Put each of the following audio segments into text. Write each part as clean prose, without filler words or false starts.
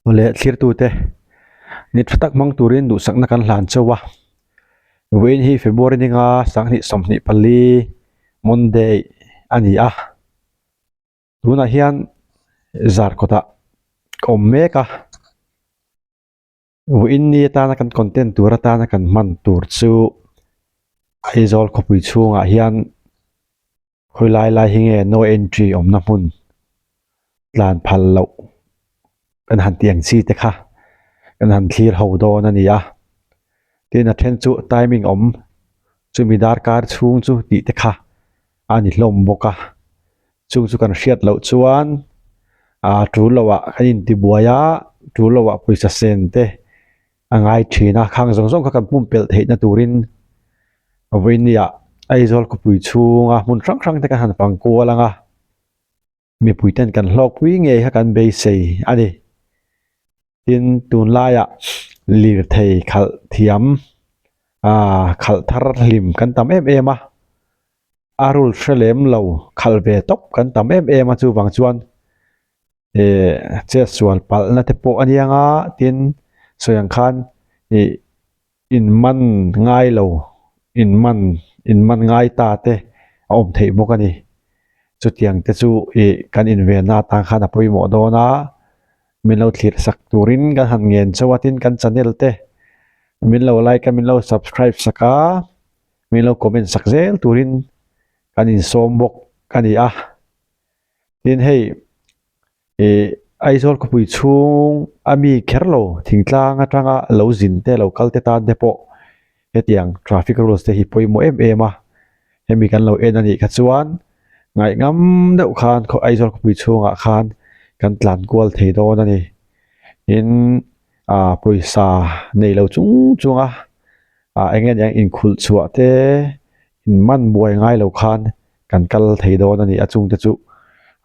Awle thlirtute ni tha tak hmang turin duhsakna kan hlan chauh a vawiin hi February ninga sanghnih 24 Monday a ni a tunah hian zar kawtah ka awm mek a vawiin ni atana kan content tur atana kan hman tur chu Aizawl khawpui chhungah hian. Khawi lai lai hi nge no entry awmna hmun tlan phal loh kan han tih ang chi te kha kan han thlir ho dawn a ni a, tin a then chu timing awm chumi darkar chhung chu tih te kha a ni hlawm bawk a, chung chu kan hriat loh chuan ah tul loh ah kan intibuai a tul loh ah pawisa sen te. A ngai thin a, khang zawng zawng kha kan pumpelh theihna turin vawinia Aizawl khawpui chhunga hmun hrang hrang te kan han fang kual ang a, mipui ten kan hlawkpui ngei kha kan beisei a ni. Tin, tunlaiah lirthei khalh thiam ah khalh thar hlim kan tam em em a, a rul hre lem lo khalh ve tawp kan tam em em a chuvang chuan Ihh chetsual palhna te pawh a nia nga tin sawi ang khan ih in man ngai lo in man in man ngai ta te a awm theih bawk a ni chutiang te chu ih kan invenna atan khan a pawimawh dawn a min lo thlir sak turin kan han ngen chauh a tin kan channel te min lo like a min lo subscribe sak a min lo comment sak zel turin kan insawm bawk a ni a. Tin hei ih Aizawl khawpui chhung a mi kher lo thingtlang atanga lo zin te lo kal te tan te pawh hetiang traffic rules te hi pawimawh em em a hemi kan lo en a nih kha chuan ngaihngam deuh khan Aizawl khawpui chhungah khan kan tlan kual thei dawn a ni tin ah pawisa nei lo chung chung a ah eng nge niang inkhulh chhuah te in man buai ngai lo khan. Kan kal thei dawn a ni a chungte chu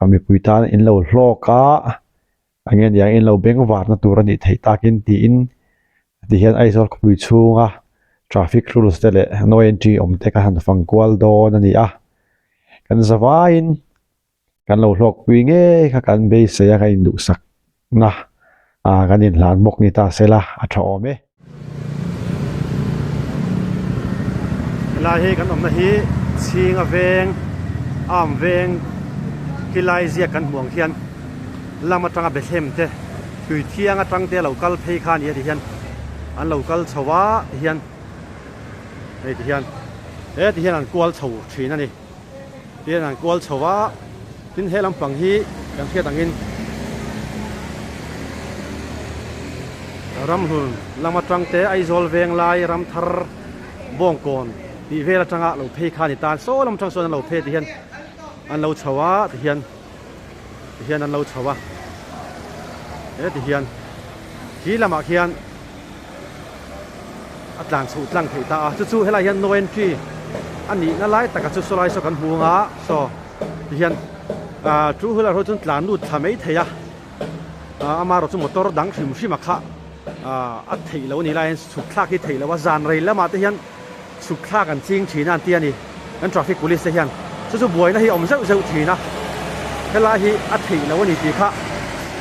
a mipui tan in lo hlawk a eng nge niang in lo beng varna tur a nih theih takin tiin tihian Aizawl khawpui chhunga traffic rules te leh no entry awm te kha han fang kual dawn a ni a kan zavaiin kan lo hlawkpui ngei kha kan beisei a kan induhsak na ah kan inhlan bawk ni ta sela a tha awm e. Helai hi kan awmna hi Chhinga veng Arm veng khilai ziak kan hmuh ang khian lam atanga Bethlehem te tui thiang atang te lo kal phei kha a ni a ti hian an lo kal chho a hian hei ti hian he ti hian an kual chho thin a ni. Tihian an kual chho a, tin he lampang hi kan hriat angin ramhlun lam atang te Aizawl veng lai ramthar Bawngkawn tih vel atanga lo phei kha a ni ta, saw lam atang sawn an lo phei tihian an lo chho a tihian tihian an lo chho a he tihian khi lamah khian. A tlan chhoh tlang theih ta a chu chu helai hian no entry a nihna lai taka chu sawlai saw kan hmu ang a saw tihian ah two wheeler ho chuan tlan lut thla mai thei a ah amaherawh chu motor dang hrim hrim a kha ah a theih loh a nih lai hian chhuk thlak hi theih loh a zan rei lamah te hian chhuk thlak an ching thin a an ti a ni kan traffic police te hian chu chu buaina hi a awm zeuh zeuh thin a helai hi a theih loh a ni tih kha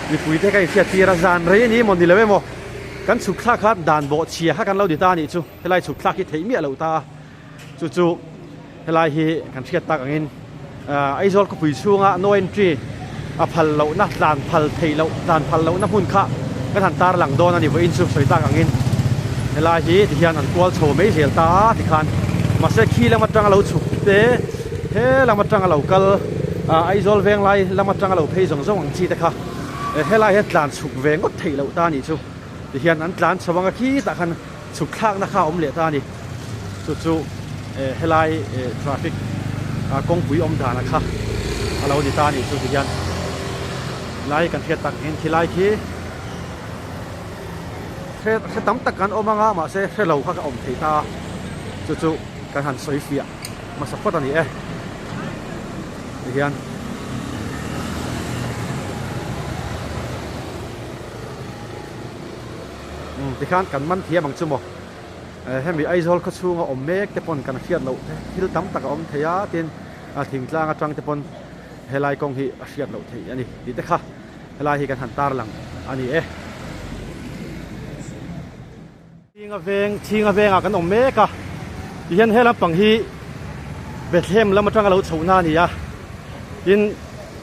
mipui te ka inhriat tir a zan rei a ni emaw ni lo emaw. Kan chhuk thlak kha dan bawh chhia kha kan lo ni ta a nih chu, helai chhuk thlak hi theih miah loh ta a, chu chu helai hi kan hriat tak angin Aizawl khawpui chhunga no entry a phal lohna tlan phal theih loh tlan phal lohna hmun kha kan han tar lang dawn a ni vawiin chu sawi tak angin helai hi tihian an kual chho mai zel ta a tikhan mahse khi lam atanga lo chhuk te he lam atanga lo kal Aizawl venglai lam atanga lo phei zawng zawng ang chi te kha. Helai hian tlan chhuk ve ngawt theih loh ta a nih chu tihian an tlan chho anga khitah khan chhuk thlakna kha a awm leh ta a ni chu chu helai traffic kawngpui awm dana kha a lo ni ta a nih chu tihian helai kan hriat tak angin khilai khi hre tam tak kan awm anga mahse hre lo kha ka awm thei ta a chu chu kan han sawi fiah hmasa phawt a ni e. Tihian umm tikhan kan man thiam ang chu maw hemi Aizawl khaw chhunga awm mek te pawn kan hriat loh thil tam tak a awm thei a tin a thingtlang atang te pawn helai kawng hi a hriat loh theih a ni tih te kha helai hi kan han tarlang a ni e. Chhinga veng Chhinga vengah kan awm mek a, tihian he lampang hi Bethlehem lam atanga lo chhohna a ni a, tin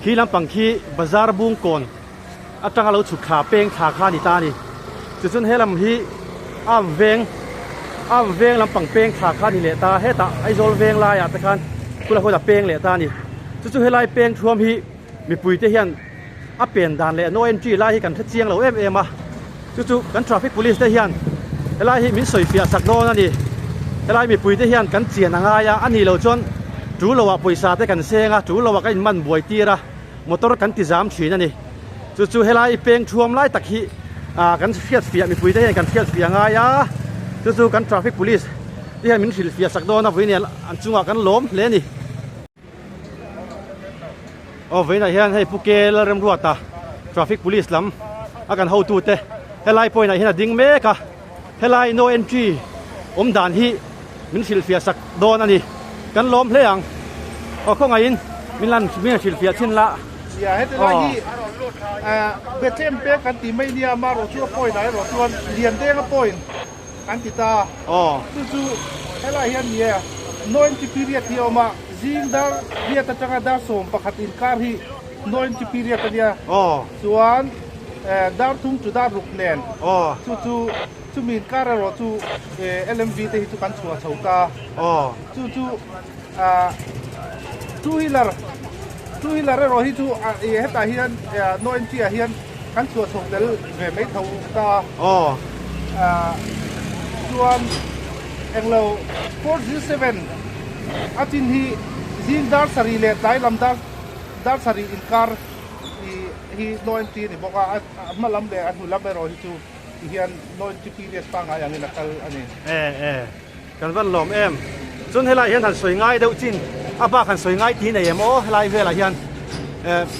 khi lampang khi bazar bungkawn atanga lo chhuk thla peng thla kha a ni ta a ni. Tichuan he lam hi Am veng Am veng lampang peng thla kha a ni leh ta a, hetah Aizawl veng laiah te khan khula khuan a peng leh ta a ni. Chu chu helai peng thuam hi mipui te hian a pen dan leh no entry lai hi kan hre chiang lo em em a, chu chu kan traffic police te hian helai hi min sawi fiah sak dawn a ni. Helai mipui te hian kan chian a ngai a, a nih loh chuan tul loah pawisa te kan seng a, tul loah kan inman buai tir a, motor kan ti zam thin a ni. Chu chu helai peng thuam lai tak hi ah kan hriat fiah mipui te hian kan hriat fiah ngai a, chu chu kan traffic police te hian min hrilh fiah sak dawn a, vawiin an chungah kan lawm hle a ni. Aw vawiinah hian hei Pu Ke Lalremruata traffic police lam a kan hotute helai point ah hian a ding mek a, helai no entry awm dan hi min hrilhfiah sak dawn a ni, kan lawm hle ang. Aw khawngaihin min lan min hrilhfiah chhin la. Nia heti lai hi Bethlehem pek kan tih mai nia amaherawh chu a point ah erawh chuan Liandenga point An ti ta. Chu chu helai hian ni e, Noinchi period hi a awm a, zing dar riat atanga dar 11 inkar hi Noinchi period a nia. Chuan dar thum chu dar ruk nen. Chu chu chumi inkar erawh chu LMV te hi chu kan chhuah chho ta. Chu chu two wheeler two wheeler erawh hi chu hetah hian Noinchi ah hian Kan chhuah chho tel ve mai tho ta. Chuan englo 407 a chin hi zing dar sarih leh tlai lam dar dar sarih inkar hi no entry a ni bawk a, a hma lam leh a hnu lam erawh hi chu ti hian no entry period pangngai angin a kal a ni. E e kan van lawm em. Chuan helai hian han sawi ngai deuh chin a bak han sawi ngai ti nei em aw helai velah hian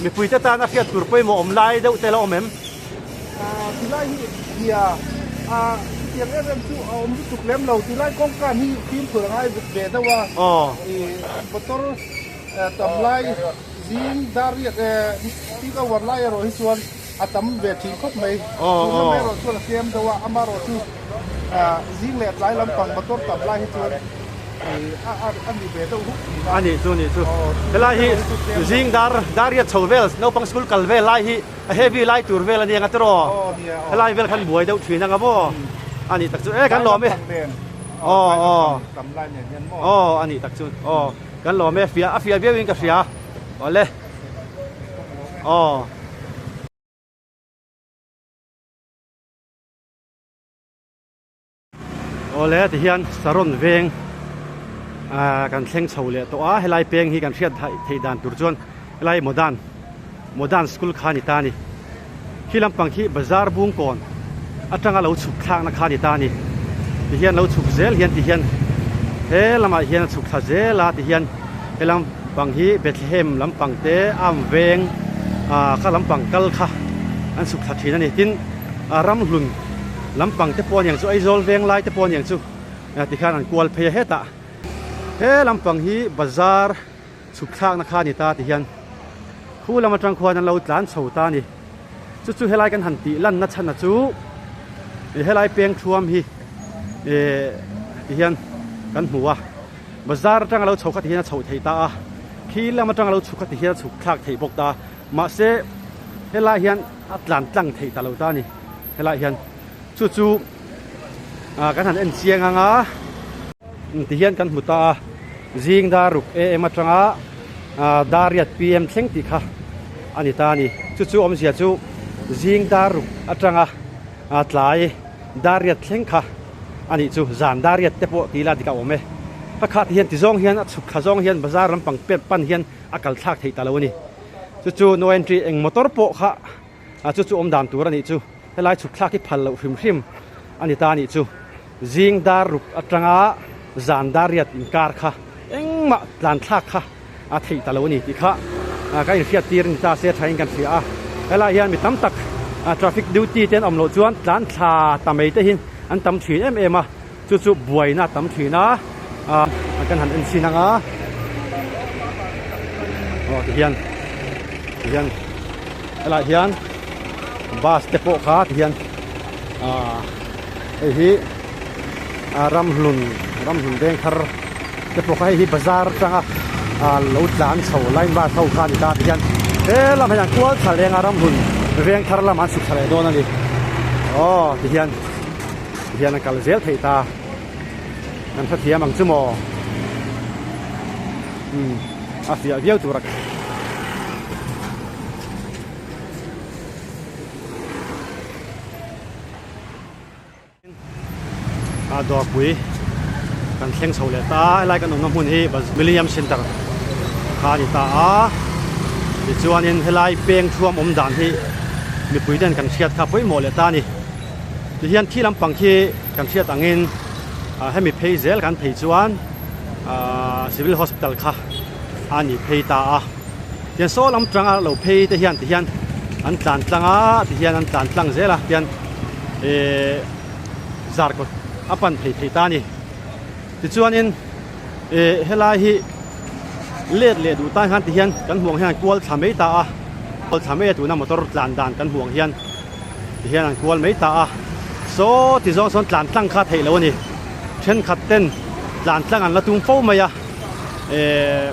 mipui te tan a hriat tur pawimawh awm lai deuh te la awm em? Tilai hi nia chutiang em em chu a awm lutuk lem lo tilai kawngkan hi fimkhur a ngai ve deuh a motor tam lai zing dar riat peak hour lai erawh hi chuan a tam ve thin khawp mai tun lam erawh chuan a tlem deuh a amaherawh chu zing leh tlai lampang motor tam lai hi chuan a ni ve deuh huk thin a. A nih chu nih chu helai hi zing dar dar riat chho vel naupang school kal vel lai hi a heavy lai tur vel a nia tiraw helai vel khan buai deuh thin anga maw a nih tak chu e kan lawm e aw aw aw a nih tak chu aw kan lawm e fiah a fiah viau in ka hria awle. Aw. Awle tihian Saron veng ah kan thleng chho leh tawh a helai peng hi kan hriat theih dan tur chuan helai Modern Modern school kha a ni ta a ni. Khi lampang khi bazar bungkawn atanga lo chhuk thlakna kha a ni ta a ni. Tihian lo chhuk zel hian tihian he lamah hian a chhuk thla zel a tihian he lampang hi Bethlehem lampang te Am veng ah kha lampang kal kha an chhuk thla thin a ni. Tin ramhlun lampang te pawh a niang chu Aizawl veng lai te pawh a niang chu tikhan an kual phei a hetah he lampang hi bazar chhuk thlakna kha a ni ta tihian khu lam atang khuan an lo tlan chho ta a ni. Chu chu helai kan han tih lanna chhan a chu helai peng thuam hi eh tihian kan hmu a bazar atanga lo chho kha tihian a chhoh theih ta a khi lam atanga lo chhuk kha tihian a chhuk thlak theih bawk ta mahse helai hian a tlan tlang theih ta lo ta a ni helai hian chu chu ah kan han en chiang ang a tihian kan hmu ta a zing dar ruk am atanga ah dar riat pm thleng tih kha a ni ta a ni chu chu awmzia chu zing dar ruk atanga ah tlai dar riat thleng kha a nih chu zan dar riat te pawh tih la dik a awm e ka khat hian ti zawng hian a chhuk thla zawng hian bazar lampang pet pan hian a kal thlak theih ta lo a ni chu chu no entry eng motor pawh kha a chu chu awm dan tur a nih chu helai chhuk thlak hi phal loh hrim hrim a ni ta a nih chu zing dar ruk atanga zan dar riat inkar kha engmah tlan thlak kha a theih ta lo a ni tih kha kan inhriat tir a ni ta se thain kan hria a helai hian mi tam tak traffic duty te an awm loh chuan tlan thla ta mai te hi an tam thin em em a chu chu buaina a tam thin a kan han en chhin ang a aw tihian tihian helaiah hian bus te pawh kha tihian ah hei hi. Ramhlun Ramhlun veng thar te pawh kha hei hi bazar atanga lo tlan chho line bus ho kha a ni ta ti hian he lam hian an kual thla leng a Ramhlun veng thar lamah an chhuk thla leh dawn a ni aw ti hian ti hian an kal zel theih ta kan hrethiam ang chu maw umm a fiah viau tur a. A dawrpui kan thleng chho leh ta a helai kan awmna hmun hi Millennium Center kha a ni ta a tichuanin helai peng thuam awm dan hi mipui ten kan hriat kha pawimawh leh ta a ni tihian thi lampang khi kan hriat angin hemi phei zel kan phei chuan ahh Civil Hospital kha a ni phei ta a tian saw lam tanga lo phei te hian tihian an tlan tlang a tihian an tlan tlang zel a tian Ehh zarkawt a pan thei thei ta a ni. Tichuanin ehh helai hi let leh duh tan khan tihian kan hmuh ang hian an kual thla mai ta a, kual thla mai a tuna motor tlan dan kan hmuh ang hian tihian an kual mai ta a. Saw ti zawng sawn tlan tlang kha theih loh a ni. Thenkhat ten tlan tlang an la tum fo mai a ehh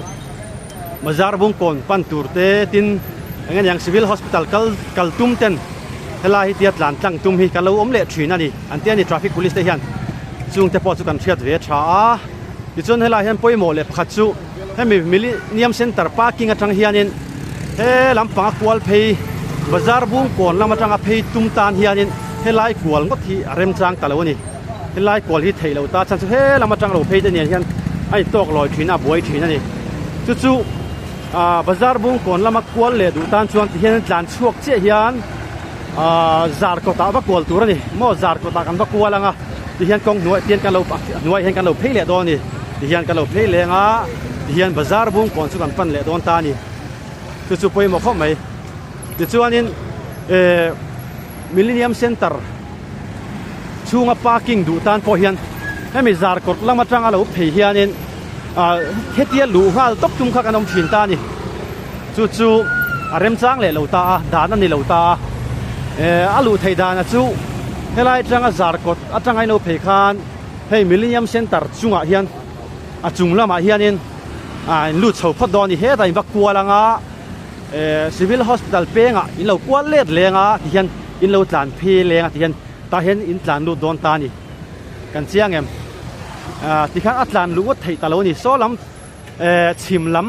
Bazar bungkawn pan tur te tin eng aniang civil hospital kal kal tum ten helai hi tia tlan tlang tum hi kan lo awm leh thin a ni an tia ni traffic police te hian chung te pawh chu kan hriat ve tha a tichuan helai hian pawimawh leh pakhat chu hemi millennium center parking atang hianin he lampang a kual phei bazar bungkawn lam atanga phei tum tan hianin helai kual ngawt hi a remchang ta lo a ni. Helai kual hi theih loh ta chhan chu he lam atang lo phei te nen hian a intawk lawi thin a, a buai thin a ni. Chu chu aah bazar bung kawn lama kual leh duh tan chuan tihian an tlan chhuak chiah hian aah zar kawtah va kual tur a ni. Maw zar kawtah kan va kual ang a, tihian kawng hnuai tihian kan lo hnuaiah hian kan lo phei leh dawn a ni. Tihian kan lo phei leng a, tihian bazar bung kawn chu kan pan leh dawn ta a ni. Chu chu pawimawh khawp mai. Tichuanin eh Millennium Centre chhunga parking duh tan pawh hian hemi zarkawt lam atanga lo phei hianin ah hetia luh nghal tawp tum kha kan awm thin ta a ni. Chu chu a remchang leh lo ta a, dan a ni lo ta a. Eh a luh theih dana chu helai atanga zarkawt atanga in lo phei khan hei Millennium Centre chungah hian a chung lamah hianin ah in lut chho phawt dawn a ni. Hetah in va kual anga Eh civil hospital pengah in lo kual let leng a ti hian in lo tlan phei leng a ti hian tah hian in tlan lut dawn ta a ni kan chiang em ah ti khan a tlan luh ngawt theih ta lo a ni saw lam eh chhim lam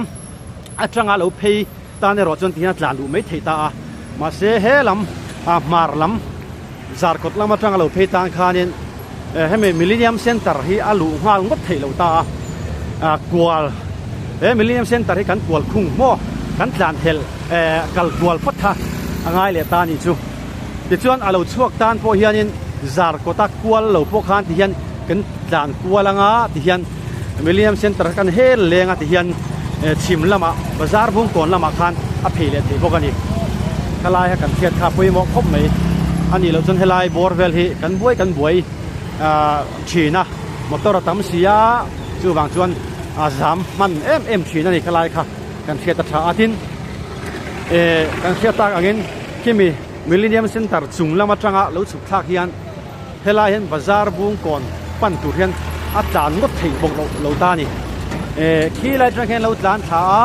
atanga lo phei tan erawh chuan ti hian a tlan luh mai theih ta a mahse he lam ah hmar lam zarkawt lam atanga lo phei tan khanin eh hemi millennium center hi a luh nghal ngawt theih loh ta a ah kual he millennium center hi kan kual khung maw kan tlan thelh eh kal kual phawt kha a ngai leh ta a nih chu tichuan a lo chhuak tan pawh hianin zarkawta kual lo pawh khan ti hian kan tlan kual anga ti hian millennium center kha kan hel leng a ti hian eh chhim lamah bazar bungkawn lamah khan a phei leh thei bawk a ni. Khalai kha kan hriat kha pawimawh khawp mai a nih loh chuan helai bawr vel hi kan buai kan buai ah thin a motor a tam si a chuvang chuan a zam hman em em thin a ni khalai kha kan hriat a tha a tin eh kan hriat tak angin khimi Millennium Center chung lam atanga lo chhuk thlak hian helai hian bazar bungkawn pan tur hian a tlan ngawt theih bawk loh lo ta a ni eh khilai atang hian lo tlan thla a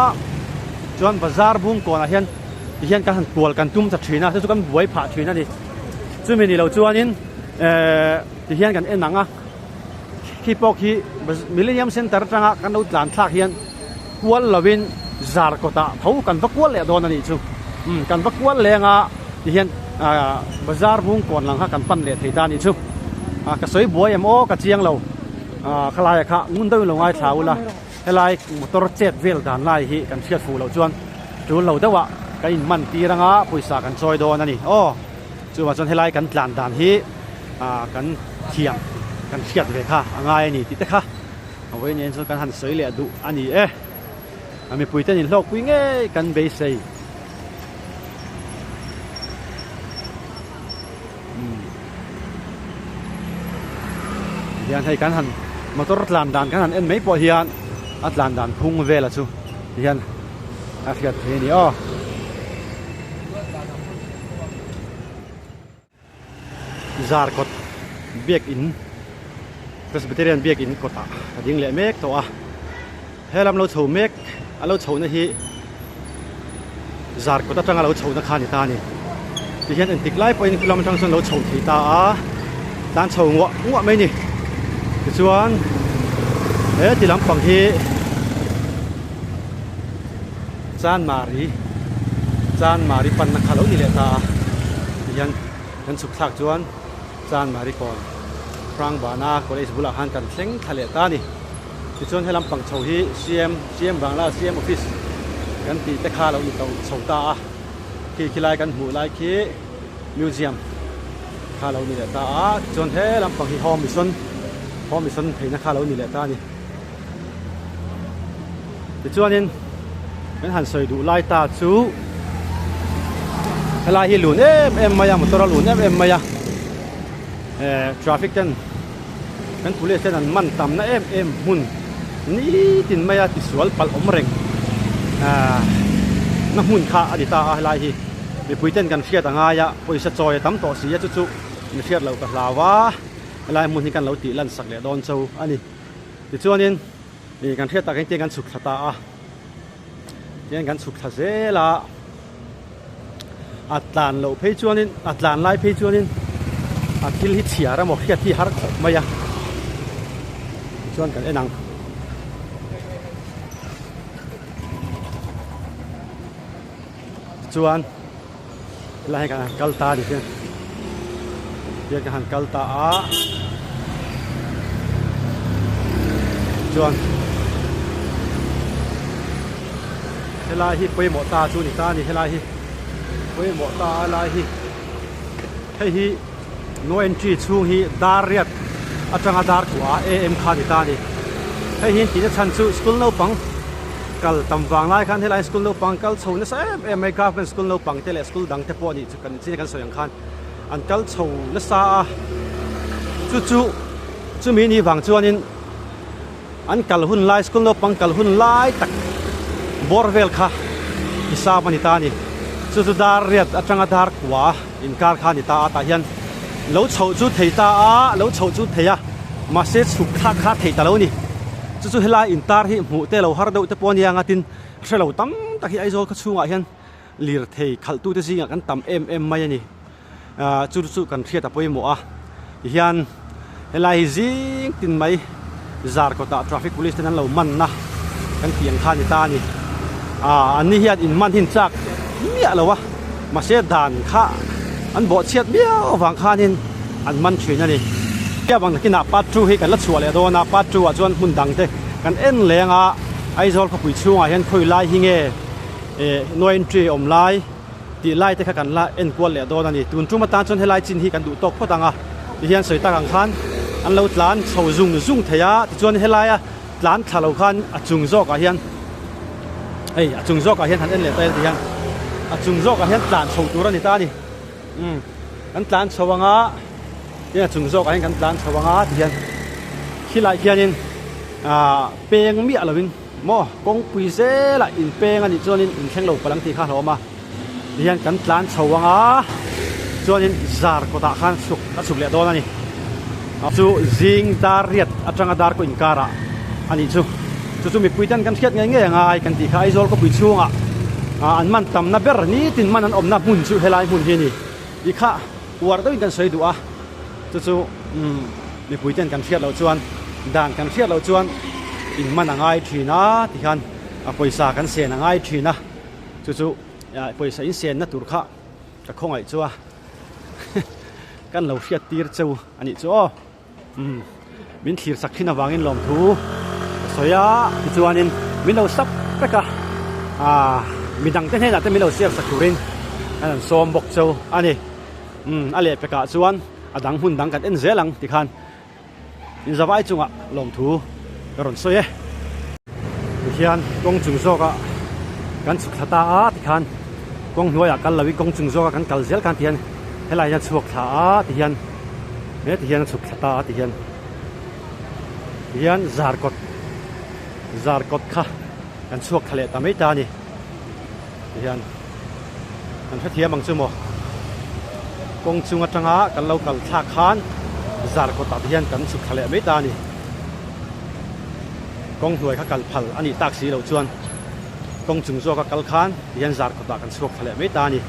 chuan bazar bungkawnah hian tihian kan han kual kan tum ta thin a chu chu kan buai phah thin a ni chumi ni lo chuanin ehh tihian kan en ang a khi pawh khi Millennium Center atanga kan lo tlan thlak hian kual lovin zar kawtah tho kan va kual leh dawn a nih chu umm kan va kual leng a tihian ahh bazar bung kawn lang kha kan pan leh thei ta a nih chu ah ka sawi buai em aw ka chiang lo ah khalai ah kha ngun deuhin lo ngaithla ula. Helai motor chet vel dan lai hi kan hriat fuh loh chuan tul lo deuh ah kan in man tir anga pawisa kan chawi dawn a ni aw. Chuvang chuan helai kan tlan dan hi ah kan thiam kan hriat ve kha a ngai a ni tih te kha a vawi nen chuan kan han sawi leh duh a ni e. A mipui ten in hlawkpui ngei kan beisei. Hian hei kan han motor tlan dan kan han en mai pawh hian a tlan dan phung vela chu tihian a hriat theih a ni aw. Zarkawt biakin. Presbyterian biakin kawtah a ding leh mek tawh a, helam lo chho mek a lo chhohna hi zar kawt atanga lo chhohna kha a ni ta a ni. Tihian engtik lai pawhin khulam atang chuan lo chho thei ta a, tlan chho nguah nguah mai a ni. Tichuan he ti lampang hi Chanmari Chanmari panna kha lo ni leh ta a, tihian kan chhuk thlak chuan. Chanmari kawn Hrangbana College bulah khan kan thleng thla leh ta a ni. Tichuan helam pang chho hi CM CM Bangla CM Office kan tih te kha lo ni to chho ta a. Khi khi lai kan hmuh lai khi Museum kha lo ni leh ta a. Tichuan helam pang hi Home Mission Home Mission theihna kha lo ni leh ta a ni. Tichuanin kan han sawi duh lai ta chu helai hi lun em em mai a motor a lun em em mai a eh traffic ten kan police ten an man tam na em em hmun nitin mai a tisual palh awm reng ah na hmun kha a ni ta a helai hi mipui ten kan hriat a ngai a pawisa chawi a tam tawh si a chu chu mi hriat loh ka hlau a helai hmun hi kan lo tih lan sak leh dawn cho a ni. Tichuanin ih kan hriat tak hian kan chhuk thla ta a, tihian kan chhuk thla zel a, a tlan loh phei chuanin a tlan lai phei chuanin a thil hi chhiar emaw hriat hi har khawp mai a, tichuan kan en ang. Tichuan helai hi kan han kal ta a ni hian tihian kan han kal ta a chuan helai hi pawimawh ta chu a ni ta a ni helai hi pawimawh ta a lai hi hei hi no entry chhung hi dar riat atanga dar kua am kha a ni ta a ni hei hi tihna chhan chu school naupang kal tam vang lai khan helai school naupang kal chho nasa em em mai government school naupang te leh school dang te pawh nih chu kan chin kan sawi ang khan an kal chho nasa a chu chu chumi ni vang chuanin an kal hun lai school naupang kal hun lai tak bawr vel kha hisap a ni ta a ni chu chu dar riat atanga dar kua inkar kha a ni ta a tah hian lo chhoh chu thei ta a lo chhoh chu thei a mahse chhuk thlak kha thei ta lo a ni. Chu chu helai intar hi hmuh te lo har deuh te pawh a nia nga tin hre lo tam tak hi Aizawl khaw chhungah hian lirthei khalh tute zingah kan tam em em mai a ni. Ahh chu chu kan hriat a pawimawh a tihian helai hi zing tin mai zar kawtah traffic police ten an lo man na kan tih ang kha a ni ta a ni. Ahh an ni hian in man hi an chak miah lo a mahse dan kha an bawhchhiat miau avang khanin an man thin a ni. Hei avang takin ah part 2 hi kan la chhuah leh dawn a, part 2 ah chuan hmun dang te kan en leng a, Aizawl khawpui chhungah hian khawi lai hi nge eh no entry awm lai tih lai te kha kan la en kual leh dawn a ni. Tun tum atan chuan helai chin hi kan duh tawk phawt ang a, tihian sawi tak ang khan an lo tlan chho zung zung thei a, tichuan helaia tlan thla lo khan a chung zawkah hian hei a chung zawkah hian han en leh ta ila tihian a chung zawkah hian tlan chho tur a ni ta a ni. Umm kan tlan chho ang a tin a chung zawkah hian kan tlan chho ang a tihian khilai khianin ahh peng miah lovin maw kawngpui zelah in peng a nih chuanin in thleng lo palh ang tih kha a hlauhawm a tihian kan tlan chho ang a chuanin zar kawtah khan chhuk a chhuk leh dawn a ni chu zing dar riat atanga dar kaw inkarah a nih chu. Chu chu mipui ten kan hriat ngei ngei anga ai kan tih kha Aizawl khawpui chhungah an man tamna ber nitin man an awmna hmun chu helai hmun hi a ni tih kha uar deuhin kan sawi duh a, chu chu mipui ten kan hriat loh chuan dan kan hriat loh chuan in man a ngai thin a tikhan a pawisa kan sen a ngai thin a, chu chu pawisa in senna tur kha ka khawngaih chu a kan lo hriat tir cheu a nih chu aw. Umm min thlir sak thin avangin lawmthu ka sawi a tichuanin min lo sap vek a aaa midang te hnenah te min lo share sak turin an rawn sawm bawk cheu a ni umm a lehpekah chuan a dang hmun dang kan en zel ang tikhan inzavai chungah lawmthu ka rawn sawi e. Tihian kawng chung zawkah kan chhuk thla ta a tikhan kawng hnuaiah kal loin kawng chung zawkah kan kal zel khan tihian helai hian a chhuak thla a tihian he tihian a chhuk thla ta a tihian tihian zar kawt zar kawt kha kan chhuak thla leh ta mai ta a ni tihian kan hrethiam ang chu maw kawng chung atanga kan lo kal thlak khan. Zarkawtah te hian kan chhuk thla leh mai ta a ni. Kawng hnuai kha kal phal a nih tak si loh chuan kawng chung zawka kal khan ti hian Zarkawtah kan chhuak thla leh mai ta a ni.